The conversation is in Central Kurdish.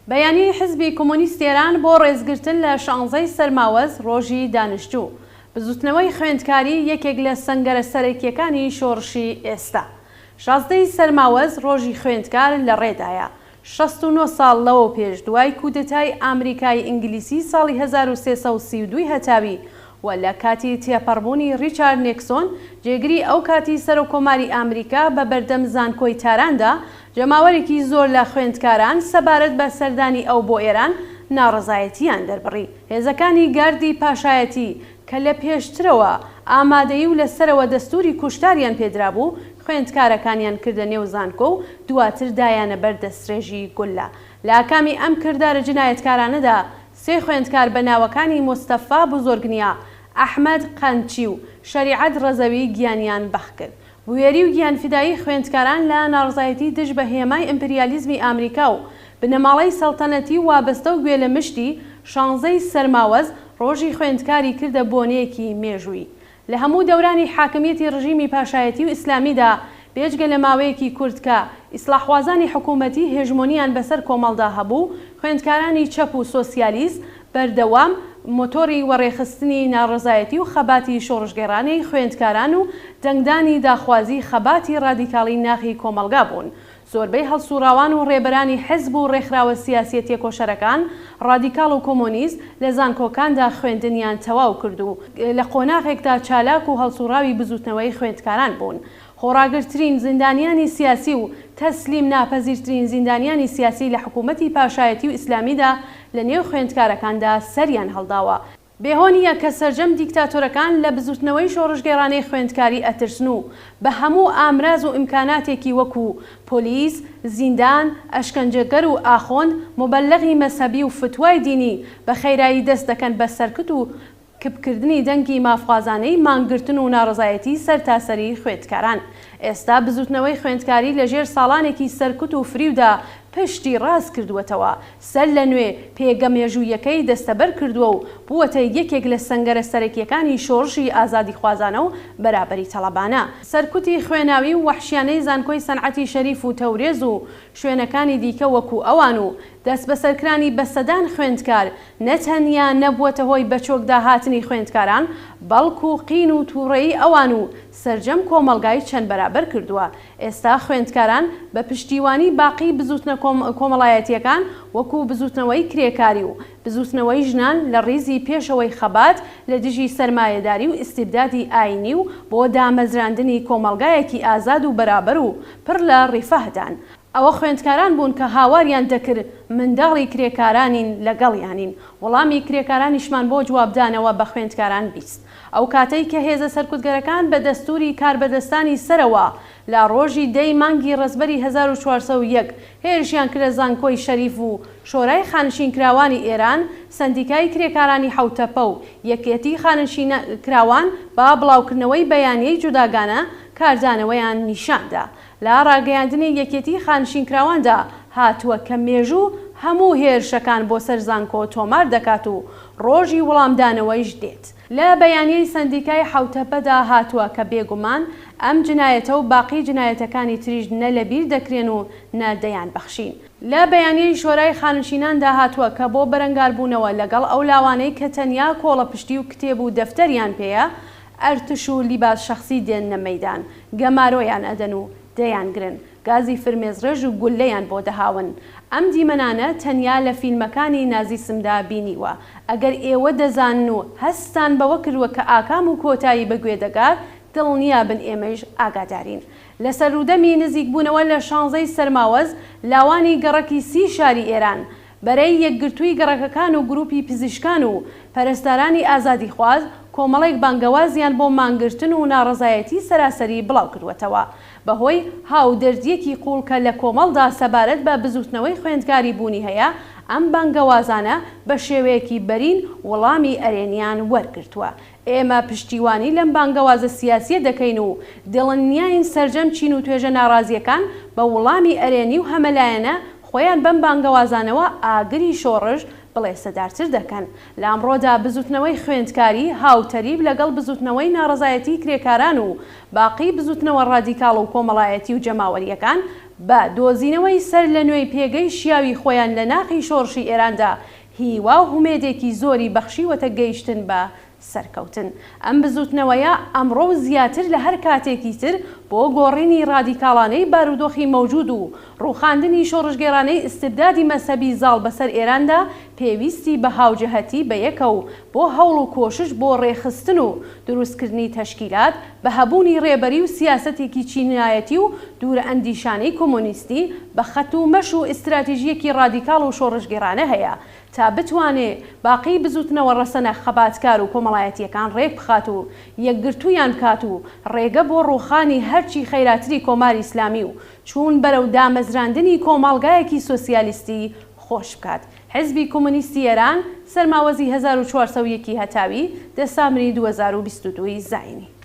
بەیانی حزبی کۆمۆنیستی ئێران بۆ ڕێزگرتن لە شانزەی سەرماوەز ڕۆژی دانیشتوو. بزوتنەوەی خوێندکاری یەکێک لە سەنگەرە سەرەکیەکانی شۆڕشی ئێستا. شازدەی سەرماوەز ڕۆژی خوێندکار لە ڕێدایە. 69 ساڵ لەوەو پێش دوای کودەتای ئامریکایی ئینگلیسی ساڵی 1332 ی هەتاوی و لە کاتی تێپەڕبوونی ڕیچارد نێکسۆن جێگری ئەو کاتی سەرۆککۆماری ئامریکا بە بەردەم زانکۆی تاراندا جەماوەرێکی زۆر لە خوێندکاران سەبارەت بە سەردانی ئەو بۆ ئێران ناڕەزایەتییان دەربڕی. هێزەکانی گاردی پاشایەتی کە لە پێشترەوە ئامادەیی و لە سەرەوە دەستووری کوشتاریان پێدرابوو، خوێندکارەکانیان کردە نێو زانکۆ و دواتر دایانە بەر دەسترێژی گوللە. لە ئاکامی ئەم کردارە جنایەتکارانەدا سێ خوێندکار بە ناوەکانی مۆستەفا بوزۆرگنیا، ئەحمەد قەندچی و شەریعەت ڕەزەوی گیانیان بەخت کرد. بوێری و گیانفیدایی خوێندکاران لە ناڕەزایەتی دژ بە هێمای ئیمپریالیزمی ئامریکا و بنەماڵەی سەڵتەنەتی و وابەستە و گوێ لە مشتی شانزەی سەرماوەز ڕۆژی خوێندکاری کردە بۆنەیەکی مێژوویی. لە هەموو دەورانی حاکمیەتی ڕژیمی پاشایەتی و ئیسلامیدا بێجگە لە ماوەیەکی کورت کە ئیسڵاحخوازانی حکوومەتی هێژمۆنیان بەسەر کۆمەڵدا هەبوو، خوێندکارانی چەپ و سۆسیالیست بەردەوام مۆتۆری وەڕێخستنی ناڕەزایەتی و خەباتی شۆڕشگێڕانەی خوێندکاران و دەنگدانی داخوازی خەباتی ڕادیکاڵی ناخی کۆمەڵگا بوون. زۆربەی هەڵسوڕاوان و ڕێبەرانی حزب و ڕێکخراوە سیاسیە تێکۆشەرەکان، ڕادیکاڵ و کۆمۆنیست، لە زانکۆکاندا خوێندنیان تەواو کرد و لە قۆناغێکدا چالاک و هەڵسوڕاوی بزوتنەوەی خوێندکاران بوون. خۆڕاگرترین زیندانیانی سیاسی و تەسلیم ناپەزیرترین زیندانیانی سیاسی لە حکوومەتی پاشایەتی و ئیسلامیدا لە نێو خوێندکارەکاندا سەریان هەڵداوە. بێ هۆ نییە کە سەرجەم دیکتاتۆرەکان لە بزووتنەوەی شۆڕشگێڕانەی خوێندکاری ئەترسن و بە هەموو ئامراز و ئیمکاناتێکی وەکوو پۆلیس، زیندان، ئەشکەنجەگەر و ئاخۆند، موبەلەغی مەزهەبی و فتوای دینی بە خەیرایی دەست دەکەن بە سەرکوت و کپکردنی دەنگی مافخوازانەی مانگرتن و ناڕەزایەتی سەرتاسەری خوێندکاران. ئێستا بزوتنەوەی خوێندکاری لە ژێر ساڵانێکی سەرکوت و فریودا پشتی ڕاست کردووەتەوە، سەر لە نوێ پێگە مێژوویەکەی دەستەبەر کردووە و بووەتە یەکێک لە سەنگەرە سەرەکییەکانی شۆڕشی ئازادیخوازانە و بەرابەری تەڵەبانە. سەرکوتی خوێناوی و وەحشیانەی زانکۆی سەنعەتی شەریف و تەورێز و شوێنەکانی دیکە وەکوو ئەوان و دەستبەسەرکرانی بە سەدان خوێندکار نە تەنیا نەبووەتە هۆی بەچۆکدا هاتنی خوێندکاران، بەڵکو قین و تووڕەیی ئەوان و سەرجەم کۆمەڵگای چەند بەرابەر کردووە. ئێستا خوێندکاران بە پشتیوانی باقی بزووتنە کۆمەڵایەتییەکان وەکوو بزووتنەوەی کرێکاری و بزووتنەوەی ژنان لە ڕیزی پێشەوەی خەبات لە دژی سەرمایەداری و ئیستیبدادی ئایینی و بۆ دامەزراندنی کۆمەڵگایەکی ئازاد و بەرابەر و پڕ لە ڕیفاهدان. ئەوە خوێندکاران بوون کە هاواریان دەکرد منداڵی کرێکارانین لەگەڵیانین، وەڵامی کرێکارانیشمان بۆ جوابدانەوە بە خوێندکاران 20. ئەو کاتەی کە هێزە سەرکوتگەرەکان بە دەستووری کاربەدەستانی سەرەوە لە ڕۆژی دە ی مانگی ڕەزبەری 1401 هێرشیان کردە زانکۆی شەریف و شۆرای خانشینکراوانی ئێران، سەندیکای کرێکارانی حەوتەپە و یەکیەتی خانشینکراوان بە بڵاوکردنەوەی بەیانیەی جوداگانە کاردانەوەیان نیشان دا. لە ڕاگەیاندنی یەکێتی خانشینکراواندا هاتووە کە مێژوو هەموو هێرشەکان بۆ سەر زانکۆ تۆمار دەکات و ڕۆژی وڵامدانەوەیش دێت. لە بەیانیەی سەندیکای حەوتەپەدا هاتووە کە بێگومان ئەم جنایەتە و باقی جنایەتەکانی تریش نە لەبیر دەکرێن و نە دەیانبەخشین. لە بەیانیەی شۆرای خانشیناندا هاتووە کە بۆ بەرەنگاربوونەوە لەگەڵ ئەو لاوانەی کە تەنیا کۆڵەپشتی و کتێب و دەفتەریان پێیە، ئەرتش و لیباس شەخسی دێننە مەیدان، گەمارۆیان ئەدەن و دەیانگرن، گازی فرمێسڕێژ و گوللەیان بۆ دەهاون. ئەم دیمەنانە تەنیا لە فیلمەکانی نازیسمدا بینیوە. ئەگەر ئێوە دەزانن و هەستتان بەوە کردوە کە ئاکام و کۆتایی بە گوێ دەگات، دڵنیابن ئێمەیش ئاگادارین. لە سەرودەمی نزیکبوونەوە لە شانزەی سەرماوەز، لاوانی گەڕەکی سی شاری ئێران، بەرەی یەکگرتووی گەڕەکەکان و گروپی پزیشکان و پەرستارانی ئازادیخواز کۆمەڵێک بانگەوازیان بۆ مانگرتن و ناڕەزایەتی سەراسەری بڵاوکردووەتەوە. بەهۆی هاودەردییەکی قووڵ کە لە کۆمەڵدا سەبارەت بە بزووتنەوەی خوێندکاری بوونی هەیە، ئەم بانگەوازانە بە شێوەیەکی بەرین وڵامی ئەرێنیان وەرگرتووە. ئێمە پشتیوانی لەم بانگەوازە سیاسییە دەکەین و دڵنیاین سەرجەم چین و توێژە ناڕازییەکان بە وڵامی ئەرێنی و هەمەلایەنە خۆیان بەم بانگەوازانەوە ئاگری شۆڕش بڵێسەدارتر دەکەن. لە ئەمڕۆدا بزوتنەوەی خوێندکاری هاوتەریب لەگەڵ بزوتنەوەی ناڕەزایەتیی کرێکاران و باقی بزوتنەوە ڕادیکاڵ و کۆمەڵایەتی و جەماوەرییەکان. بە دۆزینەوەی سەر لە نوێی پێگەی شیاوی خۆیان لە ناخی شۆڕشی ئێراندا هیوا و هومێدێکی زۆری بەخشیوەتە گەیشتن بە سەرکەوتن. ئەم بزووتنەوەیە ئەمڕۆ و زیاتر لە هەر کاتێکی تر بۆ گۆڕینی ڕادیکاڵانەی بارودۆخی مەوجود و ڕووخاندنی شۆڕشگێڕانەی ئیستبدادی مەزهەبی زاڵ بەسەر ئێراندا پێویستی بە هاوجەهەتی بە یەکە و بۆ هەوڵ و کۆشش بۆ ڕێکخستن و دروستکردنی تەشکیلات بە هەبوونی ڕێبەری و سیاسەتێکی چینایەتی و دوورئەندیشانەی کۆمۆنیستی بە خەت و مەش و ئیستراتیژییەکی ڕادیکاڵ و شۆڕشگێڕانە هەیە تا بتوانێ باقی بزووتنەوە ڕەسەنە خەباتکار و کۆمەڵایەتییەکان ڕێک بخات و یەکگرتوویان بکات و ڕێگە بۆ ڕووخانی هەرچی خیراتری کۆماری ئیسلامی و چوون بەرەو دامەزراندنی کۆماڵگایەکی سۆسیالیستی خۆش بکات. حیزبی کۆمۆنیستی ئێران، سەرماوەزی 1401 ی هەتاوی، دێسامبری 2022 ی زایینی.